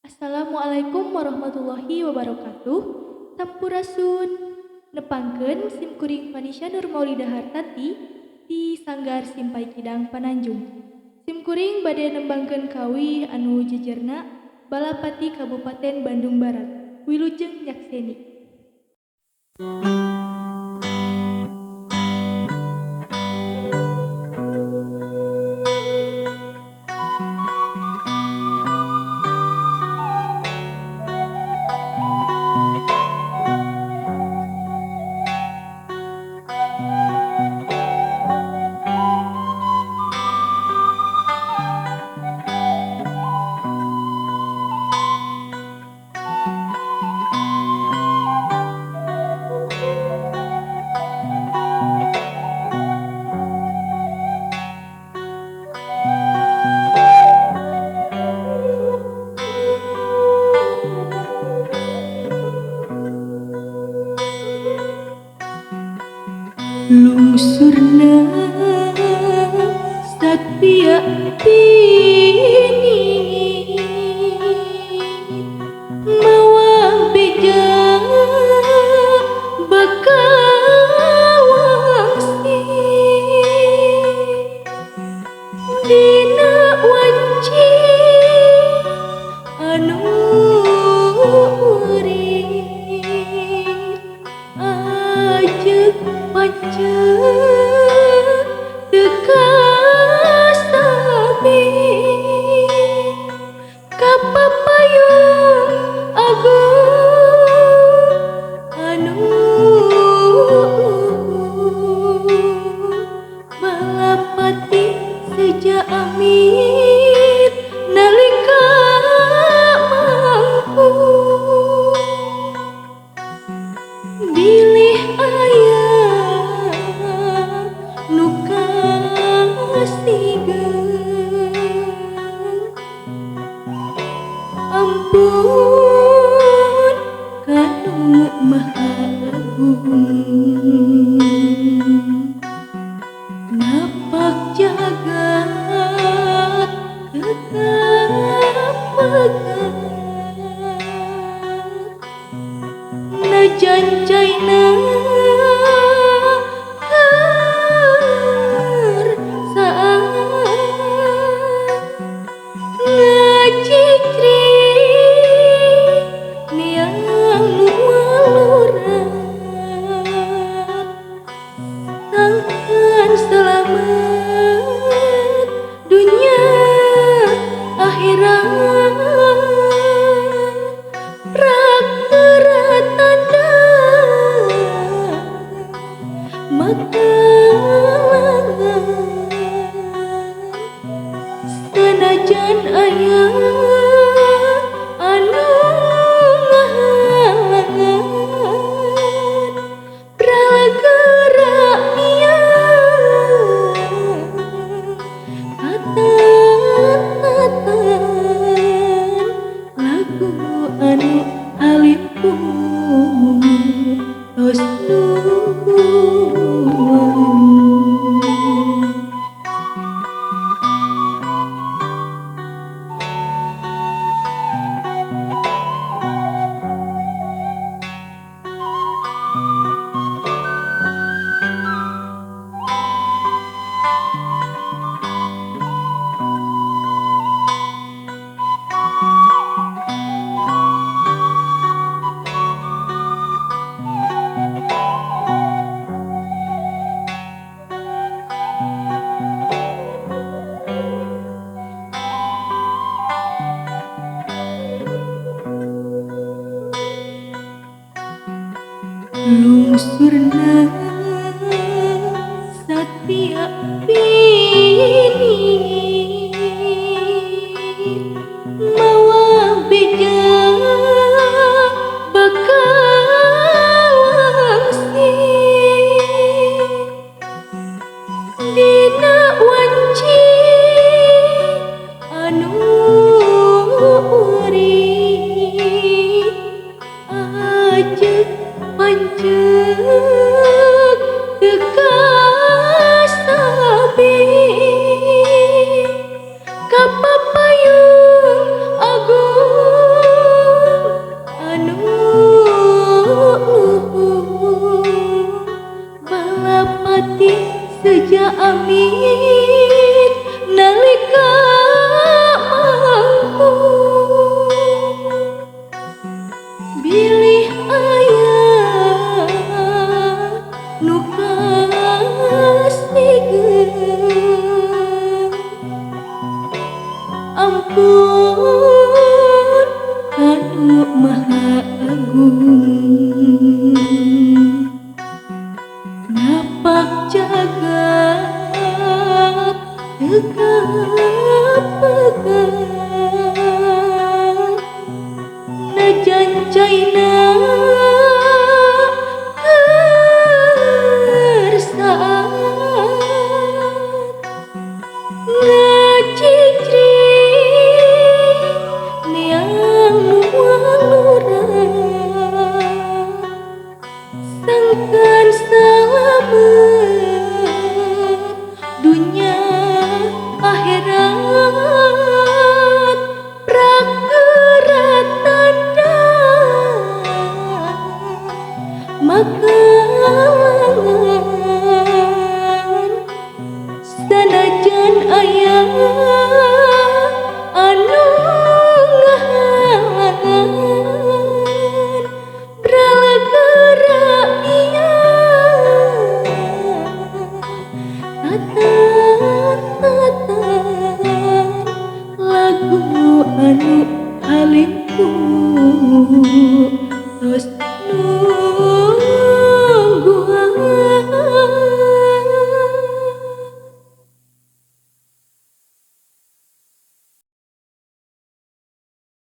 Assalamualaikum warahmatullahi wabarakatuh. Sampurasun. Nepangkeun simkuring Fanisya Nur Maulida Hartati di Sanggar Simpai Kidang Pananjung. Simkuring bade nembangkeun kawih anu jejerna Balapati Kabupaten Bandung Barat. Wilujeng nyakseni. Lungsurna satya pini mawa beja bakal wangsi dina wanci anu urip ajeuk pancet teu kasabi ka papayung agung anu Balapati seja amit nalika mampu bilih aya nu kasigeung ampun kanu Maha Agung napak jagat tetap pegang najan caina selamat dunia akhirat rak tanda makalangan sanajan aya anu ngahalangan lagu anu alimpung tos lungsurna satya pini mawa beja bakal wangsi dina wanci anu urip ajeuk pancet Anu Maha Agung napak jagat teu kapegat najan caina.